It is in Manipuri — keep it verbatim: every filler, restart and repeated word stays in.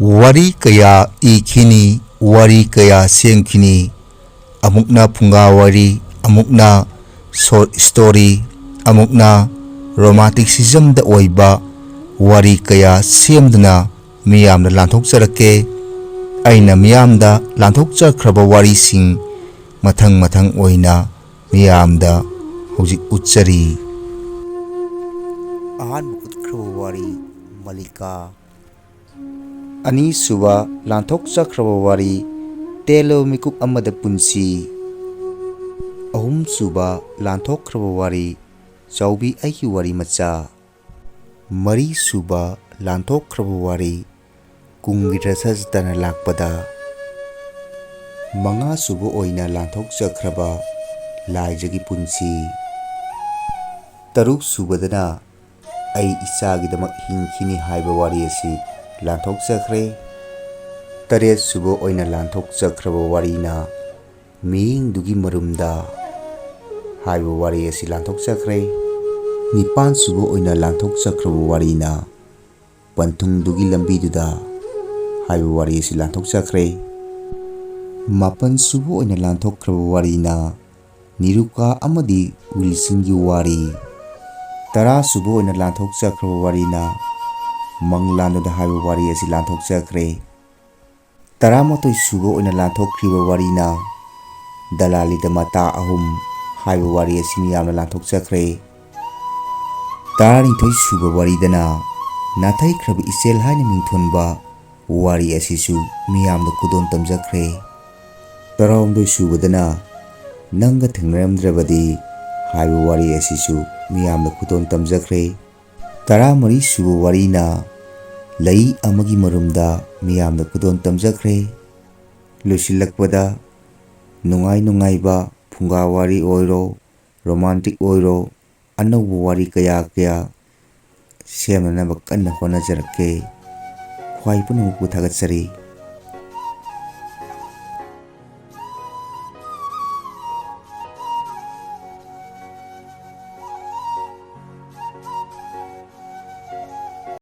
ꯋꯥꯔꯤ ꯀꯌꯥ ꯏꯈꯤꯅꯤ, ꯋꯥꯔꯤ ꯀꯌꯥ ꯁꯦꯝꯈꯤꯅꯤ, ꯑꯃꯨꯛꯅ ꯐꯨꯡꯒꯥ ꯋꯥꯔꯤ, ꯑꯃꯨꯛꯅ short story, ꯑꯃꯨꯛꯅ romanticismꯗ ꯑꯣꯏꯕ ꯋꯥꯔꯤ ꯀꯌꯥ ꯁꯦꯝꯗꯨꯅ ꯃꯤꯌꯥꯝꯗ ꯂꯥꯟꯊꯣꯛꯆꯔꯛꯀꯦ꯫ ꯑꯩꯅ ꯃꯤꯌꯥꯝꯗ ꯂꯥꯟꯊꯣꯛꯆꯈ꯭ꯔꯕ ꯋꯥꯔꯤꯁꯤꯡ ꯃꯊꯪ ꯃꯊꯪ ꯑꯣꯏꯅ ꯃꯤꯌꯥꯝꯗ ꯍꯧꯖꯤꯛ ꯎꯠꯆꯔꯤ꯫ ꯑꯍꯥꯟꯕ ꯎꯠꯈ꯭ꯔꯕ ꯋꯥꯔꯤ, ꯃꯂꯤꯀꯥ꯫ ꯑꯅꯤꯁꯨꯕ ꯂꯥꯟꯊꯣꯛꯆꯈ꯭ꯔꯕ ꯋꯥꯔꯤ, ꯇꯦꯜꯂꯕ ꯃꯤꯀꯨꯞ ꯑꯃꯗ ꯄꯨꯟꯁꯤ꯫ ꯑꯍꯨꯝꯁꯨꯕ ꯂꯥꯟꯊꯣꯛꯈ꯭ꯔꯕ ꯋꯥꯔꯤ, ꯆꯥꯎꯕꯤ ꯑꯩꯒꯤ ꯋꯥꯔꯤ ꯃꯆꯥ꯫ ꯃꯔꯤꯁꯨꯕ ꯂꯥꯟꯊꯣꯛꯈ꯭ꯔꯕ ꯋꯥꯔꯤ, ꯀꯨꯝꯒꯤ ꯔꯊ ꯆꯠꯇꯅ ꯂꯥꯛꯄꯗ꯫ ꯃꯉꯥꯁꯨꯕ ꯑꯣꯏꯅ ꯂꯥꯟꯊꯣꯛꯆꯈ꯭ꯔꯕ ꯂꯥꯏꯖꯒꯤ ꯄꯨꯟꯁꯤ꯫ ꯇꯔꯨꯛꯁꯨꯕꯗꯅ ꯑꯩ ꯏꯆꯥꯒꯤꯗꯃꯛ ꯍꯤꯡꯈꯤꯅꯤ ꯍꯥꯏꯕ ꯋꯥꯔꯤ ꯑꯁꯤ ꯂꯥꯟꯊꯣꯛꯆꯈ꯭ꯔꯦ꯫ ꯇꯔꯦꯠꯁꯨꯕ ꯑꯣꯏꯅ ꯂꯥꯟꯊꯣꯛꯆꯈ꯭ꯔꯕ ꯋꯥꯔꯤꯅ ꯃꯤꯠꯌꯦꯡꯗꯨꯒꯤ ꯃꯔꯨꯝꯗ ꯍꯥꯏꯕ ꯋꯥꯔꯤ ꯑꯁꯤ ꯂꯥꯟꯊꯣꯛꯆꯈ꯭ꯔꯦ꯫ ꯅꯤꯄꯥꯟꯁꯨꯕ ꯑꯣꯏꯅ ꯂꯥꯟꯊꯣꯛꯆꯈ꯭ꯔꯕ ꯋꯥꯔꯤꯅ ꯄꯟꯊꯨꯡꯗꯨꯒꯤ ꯂꯝꯕꯤꯗꯨꯗ ꯍꯥꯏꯕ ꯋꯥꯔꯤ ꯑꯁꯤ ꯂꯥꯟꯊꯣꯛꯆꯈ꯭ꯔꯦ꯫ ꯃꯥꯄꯟꯁꯨꯕ ꯑꯣꯏꯅ ꯂꯥꯟꯊꯣꯛꯈ꯭ꯔꯕ ꯋꯥꯔꯤꯅ ꯅꯤꯔꯨꯀꯥ ꯑꯃꯗꯤ ꯋꯤꯜꯁꯟꯒꯤ ꯋꯥꯔꯤ꯫ ꯇꯔꯥꯁꯨꯕ ꯑꯣꯏꯅ ꯂꯥꯟꯊꯣꯛꯆꯈ꯭ꯔꯕ ꯋꯥꯔꯤꯅ ꯃꯪꯂꯥꯟꯗꯨꯗ ꯍꯥꯏꯕ ꯋꯥꯔꯤ ꯑꯁꯤ ꯂꯥꯟꯊꯣꯛꯆꯈ꯭ꯔꯦ꯫ ꯇꯔꯥꯃꯥꯊꯣꯏ ꯁꯨꯕ ꯑꯣꯏꯅ ꯂꯥꯟꯊꯣꯛꯈ꯭ꯔꯤꯕ ꯋꯥꯔꯤꯅ ꯗꯂꯥꯂꯤꯗ ꯃꯇꯥ ꯑꯍꯨꯝ ꯍꯥꯏꯕ ꯋꯥꯔꯤ ꯑꯁꯤ ꯃꯤꯌꯥꯝꯅ ꯂꯥꯟꯊꯣꯛꯆꯈ꯭ꯔꯦ꯫ ꯇꯔꯥꯅꯤꯊꯣꯏ ꯁꯨꯕ ꯋꯥꯔꯤꯗꯅ ꯅꯥꯊꯩꯈ꯭ꯔꯕ ꯏꯆꯦꯜ ꯍꯥꯏꯅ ꯃꯤꯡꯊꯣꯟꯕ ꯋꯥꯔꯤ ꯑꯁꯤꯁꯨ ꯃꯤꯌꯥꯝꯗ ꯈꯨꯗꯣꯜ ꯇꯝꯖꯈ꯭ꯔꯦ꯫ ꯇꯔꯥꯍꯨꯝꯗꯣꯏ ꯁꯨꯕꯗꯅ ꯅꯪꯒ ꯊꯦꯡꯅꯔꯝꯗ꯭ꯔꯕꯗꯤ ꯍꯥꯏꯕ ꯋꯥꯔꯤ ꯑꯁꯤꯁꯨ ꯃꯤꯌꯥꯝꯗ ꯈꯨꯗꯣꯜ ꯇꯝꯖꯈ꯭ꯔꯦ꯫ ꯇꯔꯥꯃꯔꯤ ꯁꯨꯕ ꯋꯥꯔꯤꯅ ꯂꯩ ꯑꯃꯒꯤ ꯃꯔꯨꯝꯗ ꯃꯤꯌꯥꯝꯗ ꯈꯨꯗꯣꯜ ꯇꯝꯖꯈ꯭ꯔꯦ꯫ ꯂꯣꯏꯁꯤꯜꯂꯛꯄꯗ ꯅꯨꯡꯉꯥꯏ ꯅꯨꯡꯉꯥꯏꯕ ꯐꯨꯡꯒꯥ ꯋꯥꯔꯤ ꯑꯣꯏꯔꯣ, romantic ꯑꯣꯏꯔꯣ, ꯑꯅꯧꯕ ꯋꯥꯔꯤ ꯀꯌꯥ ꯀꯌꯥ ꯁꯦꯝꯅꯅꯕ ꯀꯟꯅ ꯍꯣꯠꯅꯖꯔꯛꯀꯦ꯫ ꯈ꯭ꯋꯥꯏ ꯄꯨꯝꯅꯃꯛꯄꯨ ꯊꯥꯒꯠꯆꯔꯤ꯫